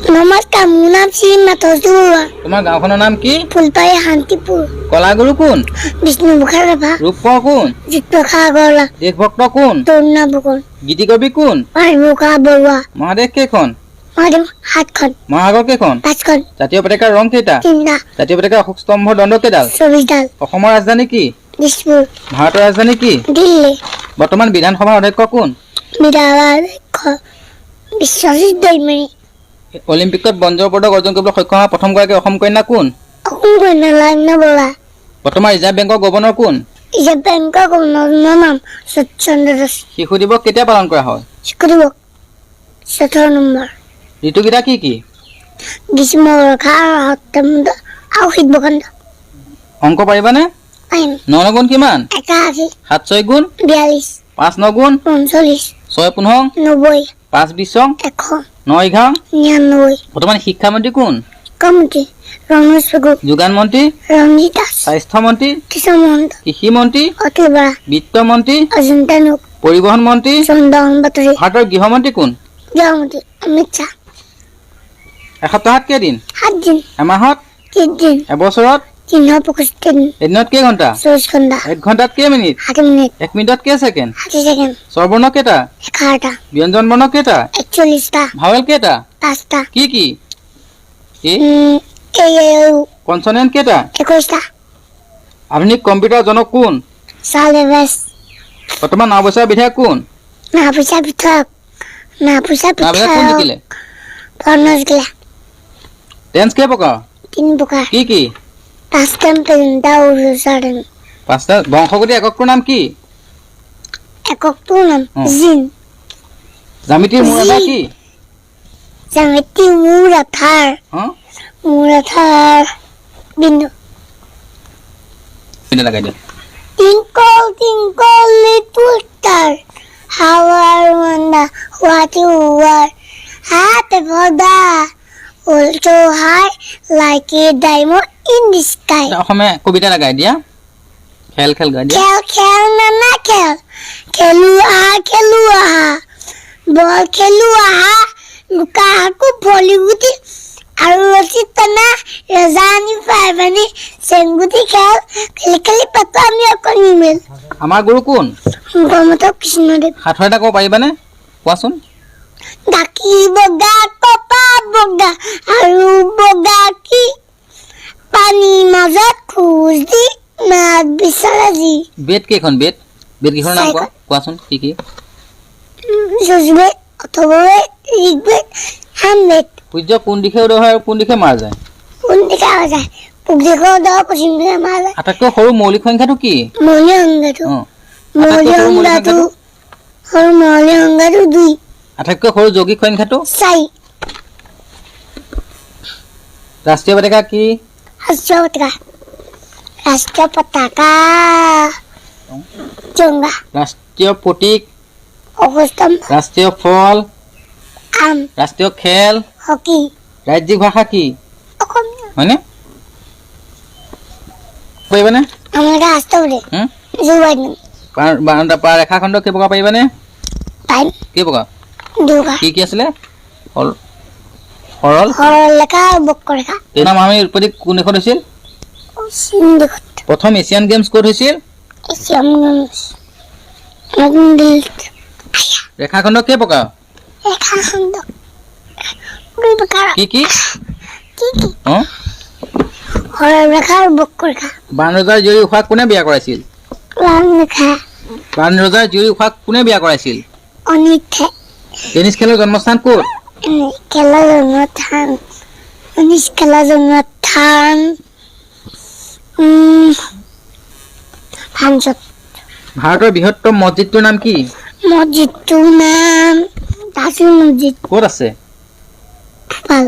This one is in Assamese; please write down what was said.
নমস্কাৰ, মোৰ নাম শ্ৰী মাতশ্ৰী বৰুৱা। তোমাৰ গাঁওখনৰ নাম কি? ফুলবাৰী শান্তিপুৰ। কলাগুৰু কোন? বিষ্ণুপ্ৰসাদ ৰাভা। ৰূপকোঁৱৰ কোন? জ্যোতিপ্ৰসাদ আগৰৱালা। দেশভক্ত কোন? তৰুণা ফুকন। গীতিকবি কোন? পাণিভূষণ বৰুৱা। মহাদেশ কেইখন? মহাদেৱ 7খন। মহাসাগৰ কেইখন? 5খন। জাতীয় পতাকাৰ ৰং কেইটা? 3টা। জাতীয় পতাকাৰ অশোক স্তম্ভৰ দণ্ড কেইডাল? 24ডাল। অসমৰ ৰাজধানী কি? দিছপুৰ। ভাৰতৰ ৰাজধানী কি? দিল্লী। বৰ্তমান বিধানসভাৰ অধ্যক্ষ কোন? বিধানসভাৰ অধ্যক্ষ বিশ্বজিৎ দৈমাৰী। অলিম্পিকত ব্ৰঞ্জৰ পদক অৰ্জন কৰিবলৈ সক্ষম হোৱা প্ৰথমগৰাকী অসম কন্যা কোন? অসম কন্যা লাইনা বৰুৱা। বৰ্তমান ৰিজাৰ্ভ বেংকৰ গভৰ্ণৰ কোন? ৰিজাৰ্ভ বেংকৰ গভৰ্ণৰৰ নাম শৰৎ চন্দ্ৰ দাস। শিশু দিৱস কেতিয়া পালন কৰা হয়? শিশু দিৱস 17 নম্বৰ। ঋতুকেইটা কি কি? গ্ৰীষ্ম, বৰ্ষা আৰু সপ্তম আৰু শীত বসন্ত। অংক পাৰিবানে? পাৰিম। ন ন গুণ কিমান? 81। সাত ছয় গুণ? 42। পাঁচ ন গুণ? 45। ছয় 15? 90। পাঁচ 20? 100। ন 11? 99। বৰ্তমান শিক্ষামন্ত্ৰী কোন? শিক্ষামন্ত্ৰী ৰণোজ পেগু। যোগান মন্ত্ৰী? ৰঞ্জিত দাস। স্বাস্থ্যমন্ত্ৰী? কেশৱ মহন্ত। কৃষিমন্ত্ৰী? অতুল বৰা। বিত্তমন্ত্ৰী? অজন্তা নেওগ। পৰিবহণ মন্ত্ৰী? চন্দ্ৰমোহন পাটোৱাৰী। ভাৰতৰ গৃহমন্ত্ৰী কোন? গৃহমন্ত্ৰী অমিত শ্বাহ। এসপ্তাহত কেইদিন? 7 দিন। এমাহত? 30 দিন। এবছৰত? 365 দিন। এদিনত কেই ঘণ্টা? 24 ঘণ্টা। এক ঘণ্টাত কেই মিনিট? 60 মিনিট। এক মিনিটত কেই ছেকেণ্ড? 60 ছেকেণ্ড। স্বৰবৰ্ণ কেইটা? 11টা। ব্যঞ্জন বৰ্ণ কেইটা? 41টা। ভাৱেল কেইটা? 5টা। কি কি? এ? এ, এ, উ। কনচনেণ্ট কেইটা? 21টা। আধুনিক কম্পিউটাৰ জনক কোন? Charles Babbage. বৰ্তমান নাওবৈচাৰ বিধায়ক কোন? নাওবৈচা বিধায়ক, নাওবৈচা নাওবৈচাত কোন বিধায়ক জিকিলে? প্ৰণয় জিকিলে। টেন্স কেই প্ৰকাৰ? তিনি প্ৰকাৰ। কি কি? পাষ্ট টাইম, প্ৰেজেণ্ট আৰু ফিউচাৰ টাইম। পাঁচটা। বংশগতি এককটোৰ নাম কি? এককটোৰ নাম জিন। জ্যামিতিৰ মূল আধাৰ কি? জ্যামিতিৰ মূল আধাৰ মূল আধাৰ বিন্দু। বিন্দু লগাই দিয়া। Twinkle, twinkle, little star, how I wonder what you are. Up above the world so high, like a diamond in the sky. এটা অসমীয়া কবিতা লগাই দিয়া, খেল খেল গাই দিয়া। খেল খেল নানা খেল খেলো আহা, খেলো আহা, বল খেলো আহা, লুকা ভাকু, ভলি গুটি আৰু ৰছী টনা, ৰজা আনি পাই পানী, চেংগুটি খেল খেলি খেলি পাতো আমি অকল নিমেল। আমাৰ গুৰু কোন? শংকৰ মাধৱ কৃষ্ণদেৱ। সাঁথৰ এটা ক'ব পাৰিবানে? কোৱাচোন। গাখীৰ বগা, কপা বগা আৰু বগা কি, পানীৰ মাজত খোজ দি মাছ বিচাৰে যি। বেদ কেইখন? বেদ, বেদ কেইখনৰ নাম কোৱা। চাৰিখন। কোৱাচোন কি কি? যজুৰ্বেদ, অথৰ্ববেদ, ঋগ্বেদ, সামবেদ। সূৰ্য কোন দিশে উদয় হয় আৰু কোন দিশে মাৰ যায়? কোন দিশে যায়? পূব দিশে উদয়, পশ্চিম দিশে মাৰ যায়। আটাইতকৈ সৰু মৌলিক সংখ্যাটো কি? মৌলিক সংখ্যাটো আটাইতকৈ মৌলিক সৰু মৌলিক সংখ্যাটো সংখ্যাটো? সৰু মৌলিক সংখ্যাটো 2। আটাইতকৈ সৰু যৌগিক সংখ্যাটো? 4। ৰাষ্ট্ৰীয় পতাকা কি? ৰাষ্ট্ৰীয় পতাকা, ৰাষ্ট্ৰীয় পতাকা জংগা। ৰাষ্ট্ৰীয় প্ৰতীক? অগস্তম্ভ। ৰাষ্ট্ৰীয় ফল? আম। ৰাষ্ট্ৰীয় খেল? হকী। ৰাজ্যিক ভাষা কি? অসমীয়া। হয়নে? পাৰিবানে? আমালোকে ৰাষ্ট্ৰপতি জো বাইডেন। ৰেখাখণ্ড কেই প্ৰকাৰ পাৰিবানে? পাৰিম। কেই প্ৰকাৰ? দুৰ্গা। কি কি আছিলে? সৰল সৰল ৰেখা আৰু বক্ৰৰেখা। এই মহামাৰীৰ উৎপত্তি কোন দেশত হৈছিল? চীন দেশত। প্ৰথম এছিয়ান গেমছ ক'ত হৈছিল? এছিয়ান গেমছ নতুন দিল্লীত। ৰেখাখণ্ড কেই প্ৰকাৰ? ৰেখাখণ্ড দুই প্ৰকাৰ। কি কি? কি কি? অঁ। সৰল ৰেখা আৰু বক্ৰৰেখা। বাণ ৰজাৰ জীয়ৰী উষাক কোনে বিয়া কৰাইছিল? ৰেখা। বাণ ৰজাৰ জীয়ৰী উষাক কোনে বিয়া কৰাইছিল? অনিৰুদ্ধে। টেনিছ খেলৰ জন্মস্থান ক'ত? খেলা জন্মস্থান, টেনিছ খেলা জন্মস্থান ফ্ৰান্সত। ভাৰতৰ বৃহত্তম মছজিদটোৰ নাম কি? মছজিদটোৰ নাম তাজুল মছজিদ। ক'ত আছে? ভূপাল।